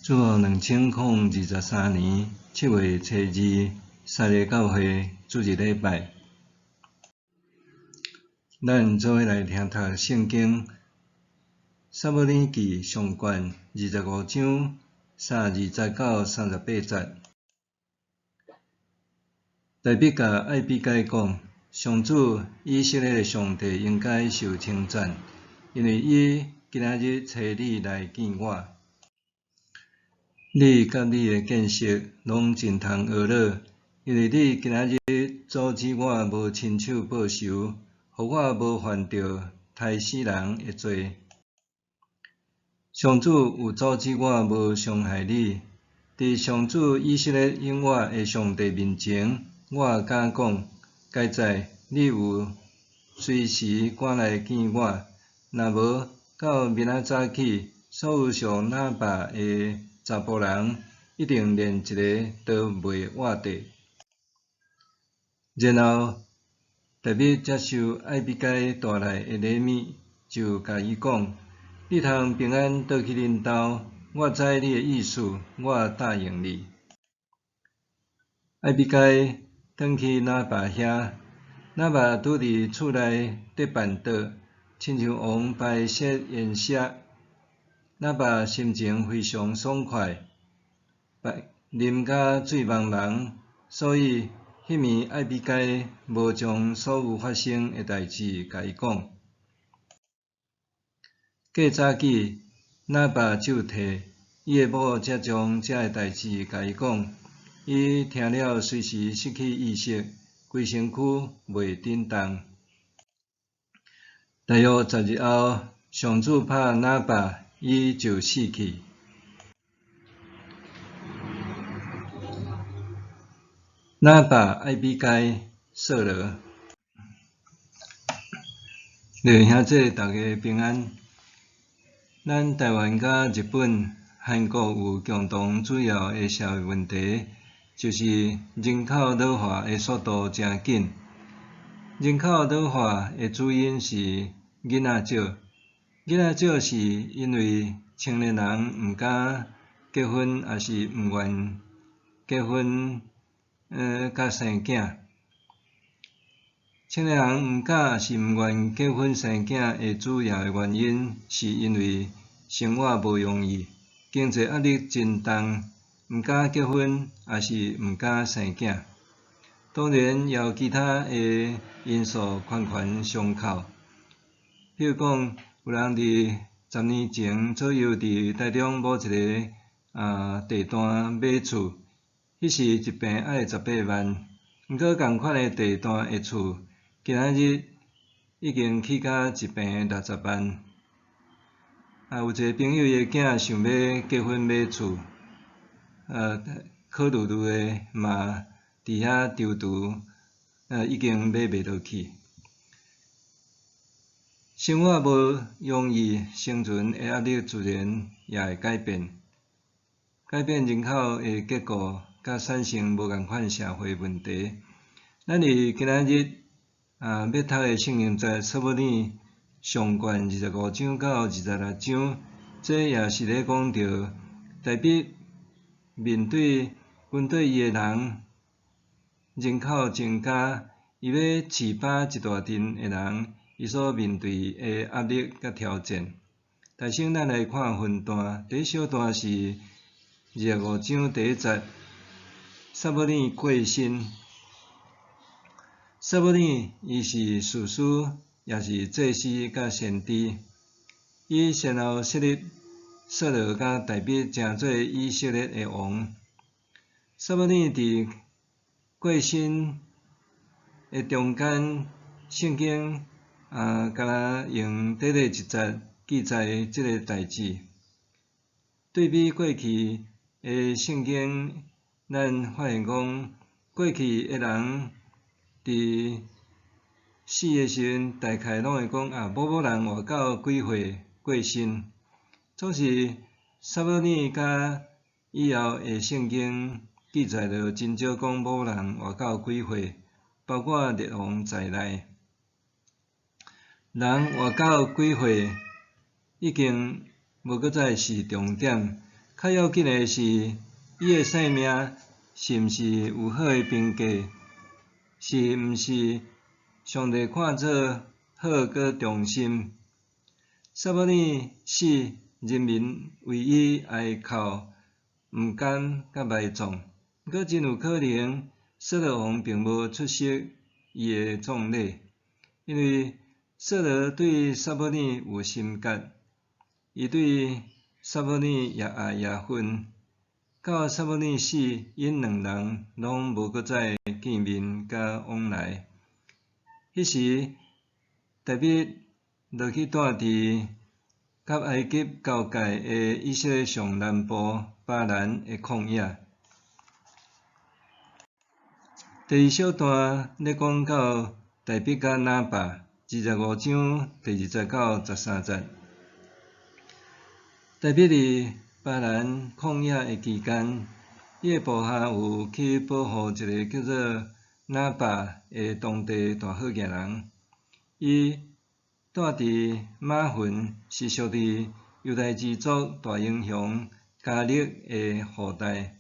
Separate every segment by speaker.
Speaker 1: 主後2023年7月初2，撒勒教會主日禮拜，咱做伙來聽讀聖經《撒母耳記上卷》25章32節到38節。大衛共亞比該講：上主以色列的上帝應該受稱讚，因為伊今仔日差你來見我。你佮你的見識攏真通懊惱，因為你今仔日阻止我無親手報仇，予我無犯著刣死人的罪。上主有阻止我無傷害你，佇上主以色列永活的上帝面前，我敢講，佳哉你有隨時趕來見我，若無到明仔早起，所有屬拿八的查埔人一定連一个都袂活著。然後大衛接受亞比該帶來的禮物，就共伊講：你通平安倒去恁兜，我知你的意思，我答應你。亞比該轉去拿八遐，拿八拄佇厝內咧辦桌，親像王擺設筵席。拿八心情非常爽快，啉甲醉茫茫，所以彼暝亞比該無將所有發生的代誌共伊講。過早起，拿八就退，伊的某才將這个代誌共伊講。伊聽了隨時失去意識，規身軀袂振動。大約10日後，上主拍拿八，伊就死去。拿八、亞比該、掃羅。弟兄姊妹，大家平安。咱台灣佮日本、韓國有共同主要的社會問題，就是人口老化的速度誠緊。人口老化的主因是囡仔少。囡仔少是因為青年人毋敢結婚，抑是毋願結婚，佮生囝。青年人毋敢，抑是毋願結婚生囝的主要的原因，是因為生活無容易，經濟壓力真重，毋敢結婚，抑是毋敢生囝。當然，也有其他的因素環環相扣，比如講，有人佇10年前左右佇台中某一个地段買厝，彼時一坪愛18萬，毋過仝款的地段的厝，今仔日已經起價一坪60萬。有一个朋友伊的囝想欲結婚買厝，考慮慮的嘛佇遐躊躇，已經買袂落去。生活無容易，生存的壓力自然也會改變，改變人口的結構，佮產生無仝款社會問題。咱佇今仔日欲讀的聖經節，撒母耳上卷25章到26章，這也是咧講著大衛面對軍隊伊的人人口增加，伊欲飼飽一大陣的人。伊所面對的壓力佮挑戰。首先，咱來看分段，第一小段是25章第1節，撒母耳過身。撒母耳伊是士師，也是祭司佮先知。伊先後設立掃羅佮大衛成做以色列的王。撒母耳佇過身的中間，聖經敢若用短短一節記載這个代誌。對比過去的聖經，咱發現講，過去的人佇死的時陣，大概攏會講啊，某某人活到幾歲過身。總是撒母耳佮以後的聖經記載著真少講某某人活到幾歲，包括列王在內。人活到幾歲已經無閣再是重點，較要緊的是，伊的性命是毋是有好的評價，是毋是上帝看做好閣忠心。撒母耳死，人民為伊哀哭，毋甘佮埋葬。毋過真有可能，掃羅王並無出席伊的葬禮，因為掃羅對撒母耳有心結，伊對撒母耳也愛也恨。到撒母耳死，𪜶兩人攏無閣再見面佮往來。彼時，大衛落去蹛佇佮埃及交界的以色列上南部巴蘭的曠野。第二小段咧講到大衛佮拿八，25章第2節到13節。大衛佇巴蘭曠野的期間，伊的部下有去保護一个叫做拿八的當地大好額人。伊蹛佇瑪雲，是屬佇猶大支族大英雄迦勒的後代。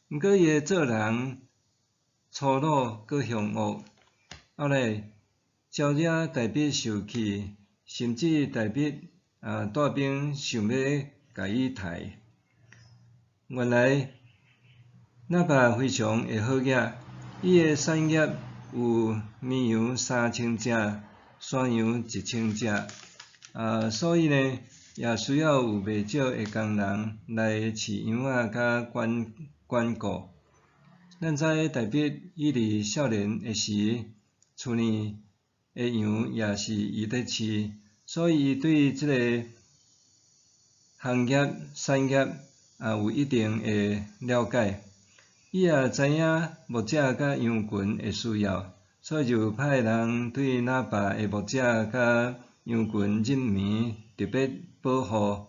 Speaker 1: 毋過伊的做人粗魯閣兇惡，後來招惹大衛受氣，甚至大衛帶兵想欲共伊刣。原來拿八非常會好額，伊的產業有綿羊3000隻，山羊1000隻，所以呢，也需要有袂少的工人來飼羊仔佮管管顧。咱知大衛伊佇少年的時，厝內的羊也是伊佇飼，所以伊對這个行業產業也有一定的了解。伊也知影牧者佮羊群的需要，所以就派人對拿八的牧者佮羊群入暝特別保護。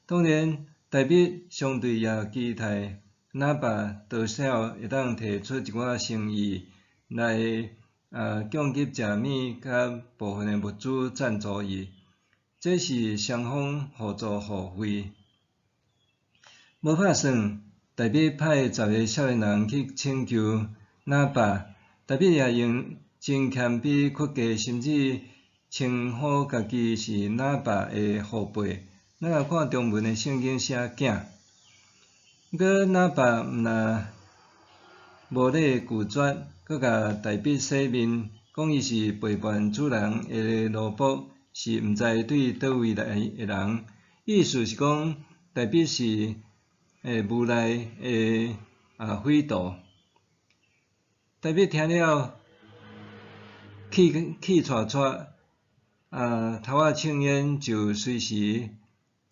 Speaker 1: 當然，大衛相對也期待拿八多少會當提出一寡誠意來供給食物佮部分的物資贊助伊，這是雙方互助互惠。無拍算，大衛派10個少年人去請求拿八，大衛也用真謙卑屈低，甚至稱呼家己是拿八的後輩。咱來看中文的聖經寫囝，毋過拿八毋但無禮拒絕，閣共大衛洗面，講伊是背叛主人的奴僕，是毋知對佗位來的人。意思是講，大衛是無賴的匪徒。大衛聽了，氣氣掣掣，頭仔衝煙就隨時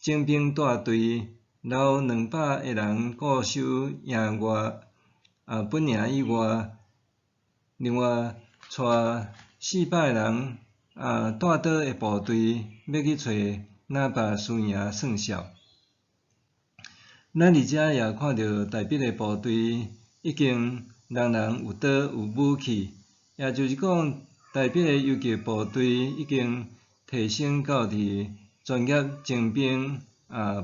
Speaker 1: 整兵帶隊，留200个人固守營外，本營以外，另外帶400个人帶刀的部隊，欲去揣拿八輸贏算數。咱佇遮也看著大衛的部隊已經人人有刀有武器，也就是講，大衛的游擊部隊已經提升到佇專業徵兵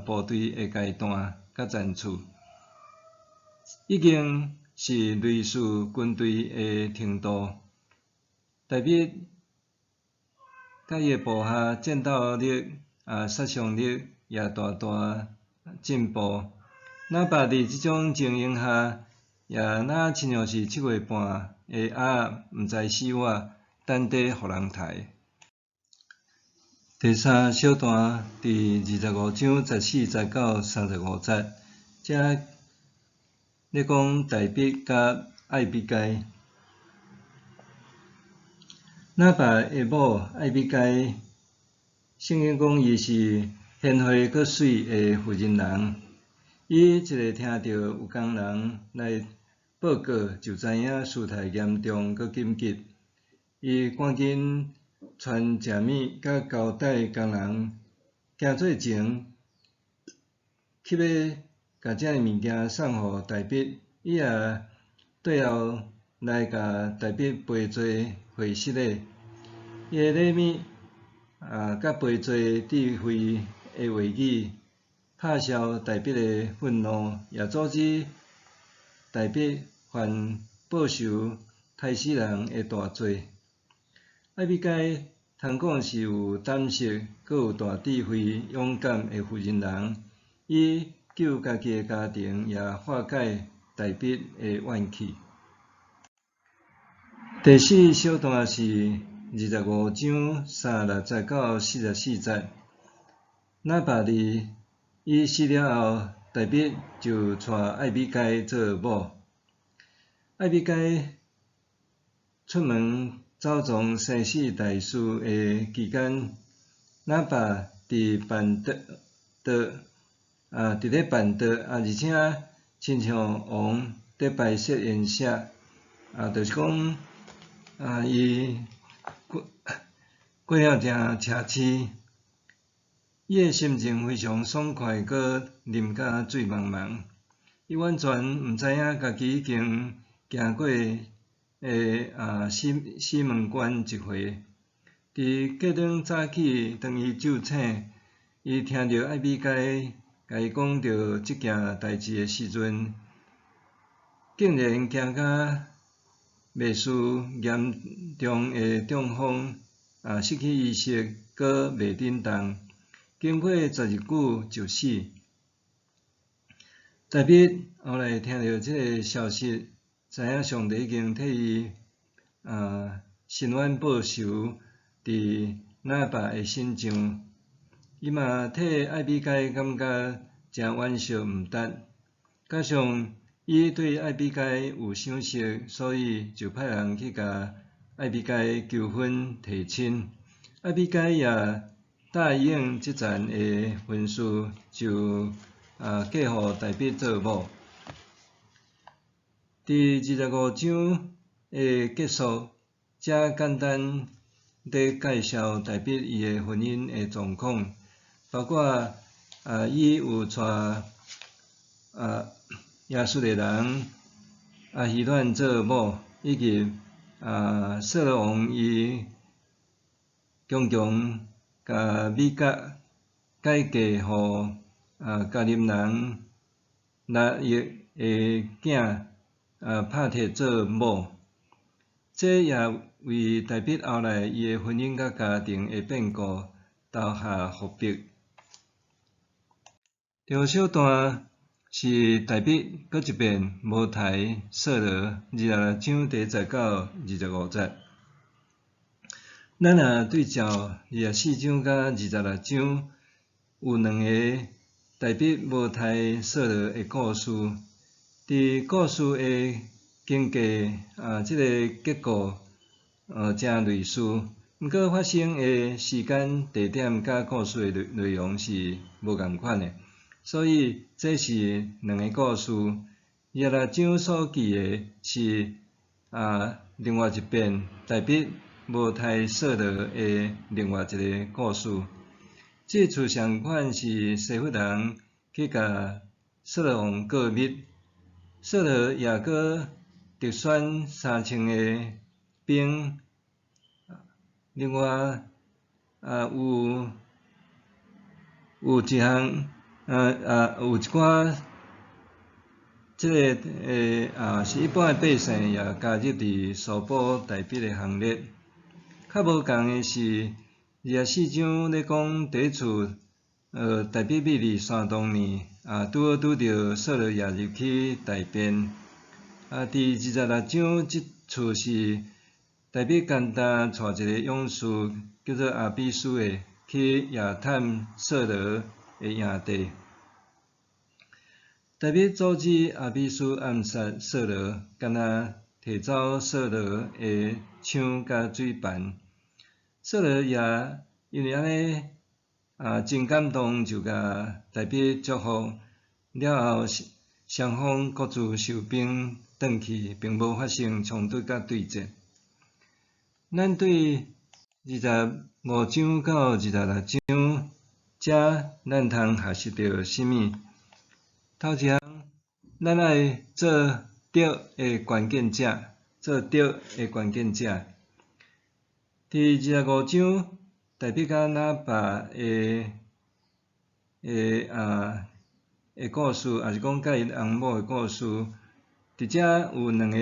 Speaker 1: 部隊的階段佮層次，已經是類似軍隊的程度。大衛佮伊的部下戰鬥力、殺傷力也大大進步。拿八佇這種情形下，也若親像是7月半的鴨仔，毋知死活，等佇予人刣。第三小段佇25章14節到35節，遮咧講大衛佮艾比該。拿八的某艾比該，聖經講伊是賢惠閣媠的婦人人。伊一下聽著有工人來報告，就知影事態嚴重閣緊急。伊趕緊傳食物佮交代工人行做前，去欲共這个物件送予大衛。伊也綴後來共大衛陪坐會室內。伊的禮物，佮陪坐智慧的話語。拍消大衛的憤怒，也阻止大衛犯報仇刣死人的大罪。艾比該通講是有膽識、閣有大智慧、勇敢的婦人人，伊救家己的家庭，也化解大衛的怨氣。第四小段是25章36節到44節。拿巴伫伊死了後，大衛就娶艾比該做某。艾比該出門走從生死大事的期間，拿巴佇辦桌啊，佇咧辦桌啊，而且親像王佇擺設筵席啊，就是講啊，伊過過了誠奢侈，伊的心情非常爽快，閣啉甲醉茫茫。伊完全毋知影家己已經行過的啊死死門關一回。佇隔頓早起，當伊酒醒，伊聽著艾比該共伊講著這件代誌的時陣，竟然驚甲袂輸嚴重的中風，啊，失去意識，閣袂振動，經過十日久就死。大衛後來聽著這个消息，知影上帝已經替伊啊伸冤報仇佇拿巴的身上，伊嘛替艾比該感覺誠惋惜毋值，加上伊對艾比該有賞識，所以就派人去共艾比該求婚提親。艾比該也答應這層的婚事，就啊嫁予大衛做某。佇25章的結束，遮簡單咧介紹大衛伊的婚姻的狀況，包括啊伊有娶啊亞述的人亞希暖做某，以及啊掃羅王伊強強共米甲改嫁予啊迦琳人拿益的囝啊帕鐵做某，這也為大衛後來伊的婚姻佮家庭的變故留下伏筆。第五小段是大衛閣一遍無刣掃羅，26章第1節到25節。咱若對照24章佮26章，有兩个大衛無刣掃羅的故事。佇故事的經過啊，這个結果誠類似，毋過發生的時間、地點佮故事的內容是無仝款的，所以這是兩个故事。二十六章所記的是啊，另外一遍大衛無刣掃羅的另外一个故事。這次相款是西弗人去共掃羅王告密，掃羅也閣特選3000个兵，另外啊有有一項啊啊有一寡這个啊是一般的百姓也加入佇搜捕大衛的行列。較無仝的是，24章咧講第一次，大衛秘佇山洞裡，啊，拄好拄著掃羅也入去大便。啊，佇二十六章這次是大衛簡單帶一个勇士叫做亞比書的去夜探掃羅的營地。大衛阻止亞比書暗殺掃羅，敢若提走掃羅的槍佮水盤。掃羅也因為按呢啊，真感動，就共大衛祝福了後，雙方各自收兵轉去，並無發生衝突佮對戰。咱對25章到26章，遮咱通學習著啥物？頭一項，咱愛做對的關鍵者，做對的關鍵者。佇二十五章，大衛佮拿巴的的故事，抑是講佮伊翁某的故事，佇遮有兩个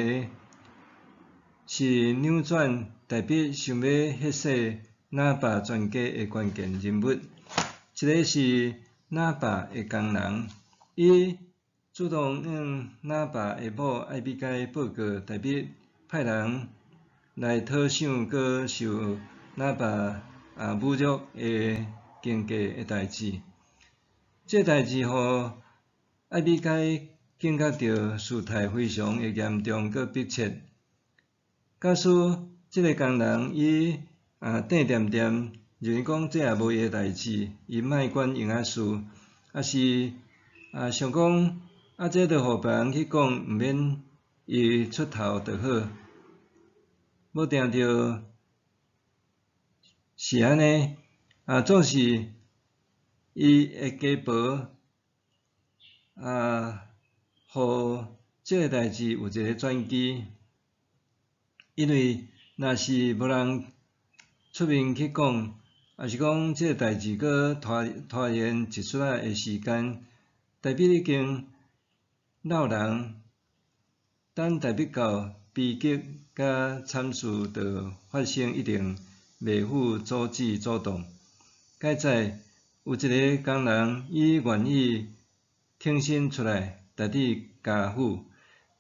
Speaker 1: 是扭轉大衛想欲彼世拿八全家的關鍵人物。一个是拿八的工人，伊主動向拿八的某艾比該報告，大衛派人來討賞閣受拿八侮辱的經過的代誌。這代誌予艾比該警覺著事態非常的嚴重閣迫切。假使這个工人伊硩恬恬，認為講這也無伊的代誌，伊莫管閒仔事，抑是想講這著予別人去講，毋免伊出頭就好。無定著是按呢，總是伊會加薄，予這个代誌有一个轉機。因為若是無人出面去講，抑是講這个代誌閣拖延一撮仔的時間，大衛已經落人，等大衛到悲劇佮慘事著發生，一定袂赴阻止阻擋。佳哉有一个工人，伊願意挺身出來代替家父。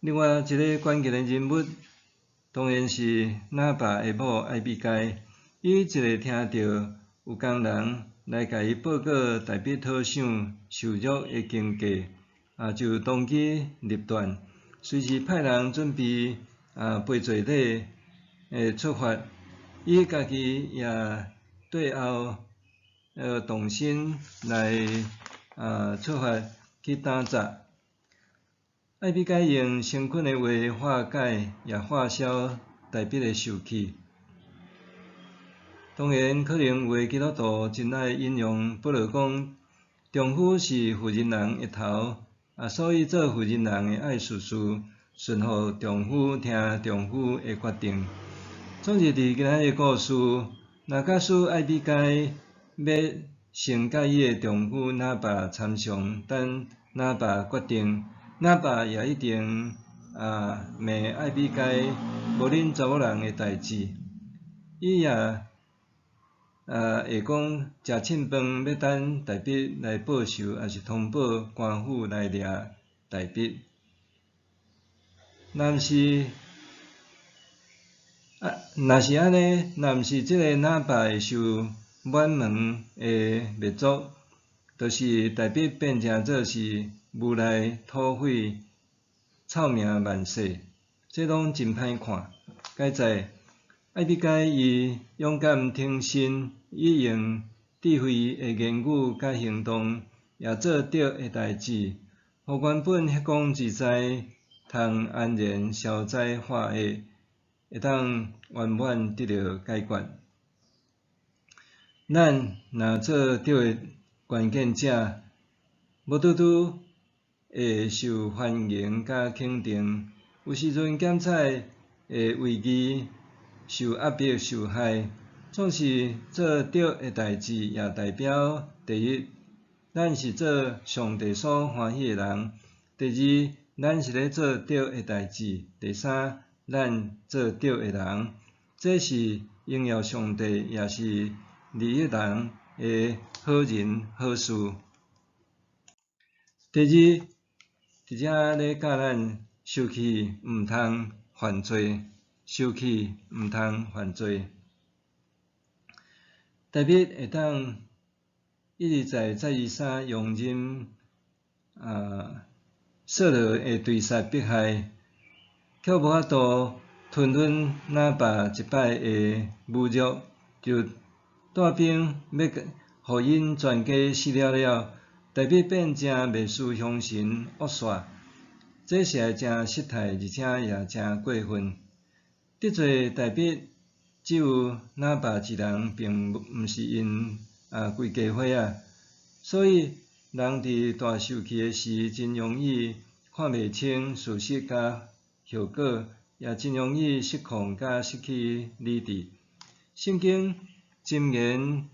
Speaker 1: 另外一个關鍵的人物，當然是拿八的某艾比該。伊一下聽著有工人來共伊報告大衛討賞受辱的經過，就當機立斷，隨時派人準備陪座禮出發。伊家己也綴後動身來出發去打雜。艾比該用誠懇的話化解也化消大衛的受氣。當然，可能有的基督徒真愛引用保羅講，丈夫是婦人人的頭，所以做婦人人的愛事事順服丈夫，聽丈夫的決定。總之，佇今仔日的故事，若假使艾比該欲先佮伊的丈夫拿八參詳，等拿八決定，拿八也一定罵艾比該無恁查某人的代誌，伊也會講食凊飯欲等大衛來報仇，抑是通報官府來掠大衛。若毋是若是按呢，若毋是這个拿八會受滿門的滅族，就是大衛變成做是無賴土匪，臭名萬世，這攏真歹看。佳哉艾比該伊勇敢挺身，伊用智慧的言語佮行動，也做對的代誌，予原本血光之災通安然消災化厄，會當圓滿得著解決。咱若做對的關鍵者，無拄拄會受歡迎佮肯定。有時陣檢採會為義受壓迫受害，總是做對的代誌，也代表第一，咱是做上帝所歡喜的人；第二，咱是咧做對的代誌；第三，咱做對的人。這是榮耀上帝，也是利益人的好人好事。第二，佇遮咧教咱受氣毋通犯罪，受氣毋通犯罪。大衛會當一而再、再而三容忍掃羅的追殺迫害，卻無法度吞忍拿八一擺的侮辱，就帶兵欲予𪜶全家死了了。大衛變成蔑視鄉親惡煞，這實在誠失態，而且也誠過分。得罪大衛只有拿八一人，並毋是𪜶規家伙仔，所以人佇大受氣的時，真容易看袂清事實佮後果，也真容易失控佮失去理智。聖經箴言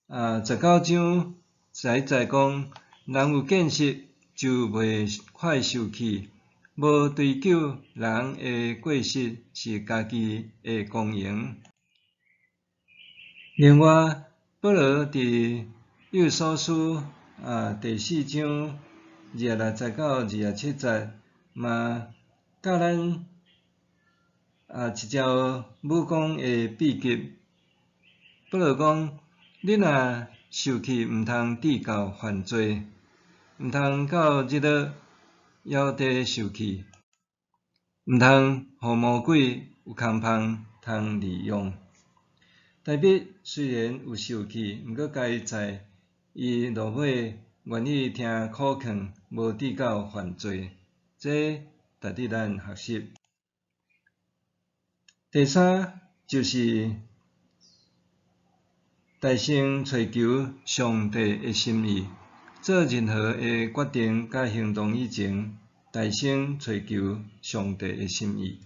Speaker 1: 19章實在講，人有見識就袂快受氣，無追究人的過失是家己的光榮。另外，保羅佇以弗所書第四章26節到27節，嘛教咱一條武功的秘笈。保羅講：恁若受氣，毋通致到犯罪，毋通到日落猶佇受氣，毋通予魔鬼有空縫通利用。大衛雖然有受氣，毋過佳哉伊落尾願意聽苦勸，無致到犯罪，這值得咱學習。第三就是大聲揣求上帝的心意，做任何的決定佮行動以前，大聲揣求上帝的心意。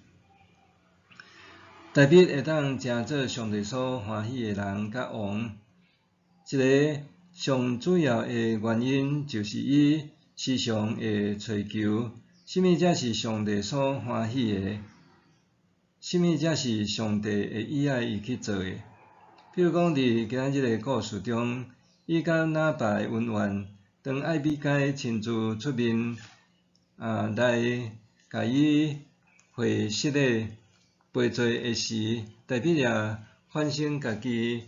Speaker 1: 大衛會當成做上帝所歡喜的人佮王，一个上主要的原因就是伊時常會揣求，啥物才是上帝所歡喜的，啥物才是上帝會意愛伊去做的。比如講，佇今仔日的故事中，伊佮拿八的恩怨，當艾比該親自出面來共伊會失禮賠罪的時，大衛也反省家己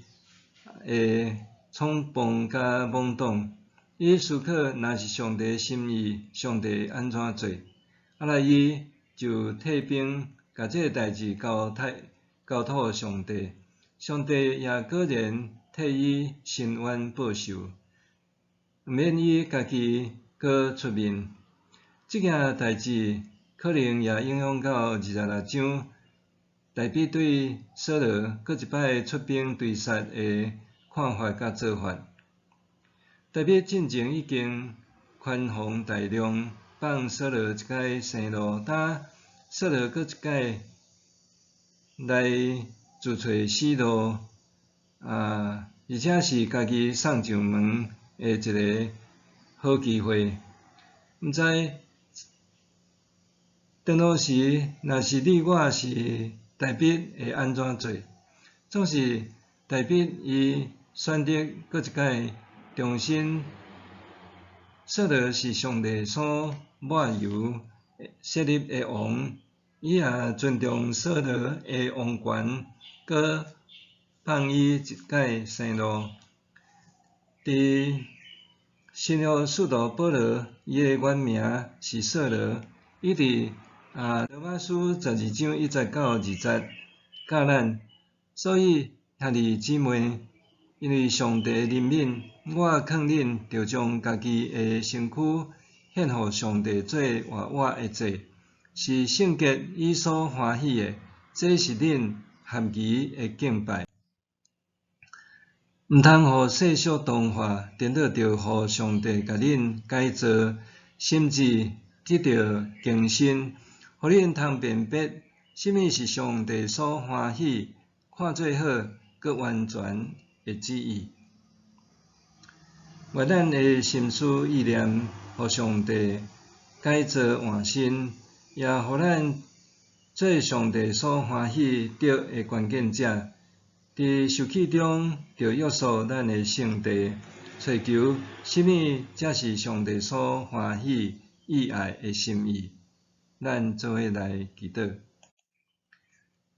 Speaker 1: 的衝動佮懵懂。伊思考，若是上帝心意，上帝按怎做？來伊就退兵，共這个代誌交託交託予上帝。上帝也果然替伊伸冤報仇，毋免伊家己閣出面。這件代誌可能也影響到26章，大衛對掃羅閣一擺出兵追殺的看法佮做法。大衛進前已經寬宏大量，放掃羅一擺生路，但掃羅閣一擺來自揣死路，而且是家己送上門的一个好機會。毋知當落時，若是你我是大衛會按怎做？總是大衛伊選擇閣一擺重申，掃羅是上帝所抹油設立的王，伊也尊重掃羅的王權，閣放伊一擺生路。佇新約使徒保羅，伊的原名是掃羅，伊佇羅馬書12章1節到2節教咱，所以兄弟姊妹，因為上帝憐憫，我勸恁著將家己的身軀獻予上帝做活活的祭，是聖潔伊所歡喜的，這是恁合宜的敬拜。毋通予世俗同化，顛倒著予上帝共恁改造，心智得著更新，予恁通辨別啥物是上帝所歡喜、看做好、閣完全的旨意。願咱的心思意念，予上帝改造換新，也予咱做上帝所歡喜得的關鍵者。佇受氣中，著約束咱的性地，揣求啥物才是上帝所歡喜、意愛的心意。咱做伙來祈禱。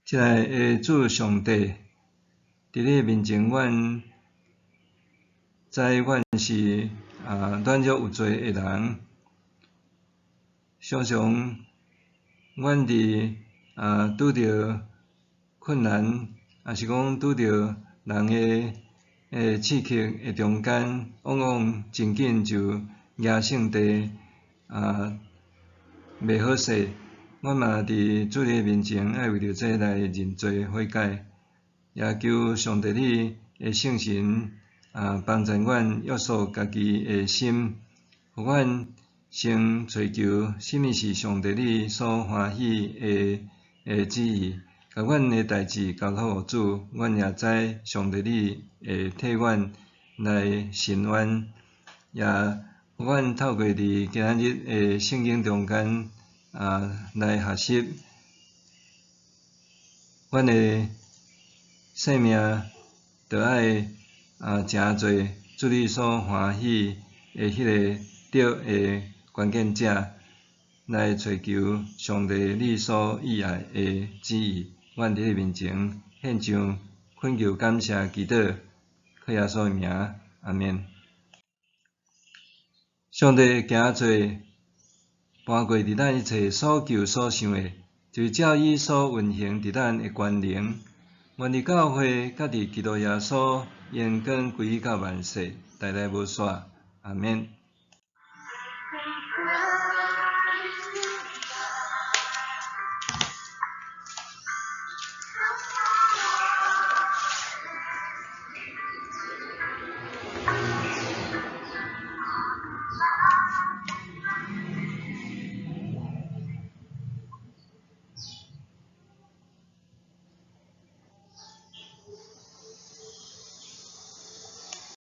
Speaker 1: 親愛的主上帝，佇你面前，阮知阮是軟弱有罪的人，常常阮佇拄著困難，抑是講拄著人的刺激的中間，往往真緊就夯性地袂好勢。阮嘛佇主你面前愛為著這來認罪悔改，也求上帝你的聖神幫助阮約束家己的心，予阮先揣求啥物是上帝你所歡喜的旨意，共阮的代誌交託予主，阮也知上帝你會替阮來伸冤。也予阮透過佇今仔日的聖經中間來學習，阮的生命著愛成做主你所歡喜的彼个對的關鍵者，來揣求上帝你所喜愛的旨意。阮佇你面前獻上懇求感謝祈禱，靠耶穌的名，阿們。上帝行做搬過佇咱一切所求所想的，就是照伊所運行佇咱的權能。願佇教會佮佇基督耶穌榮光歸到萬世，代代無煞。阿們。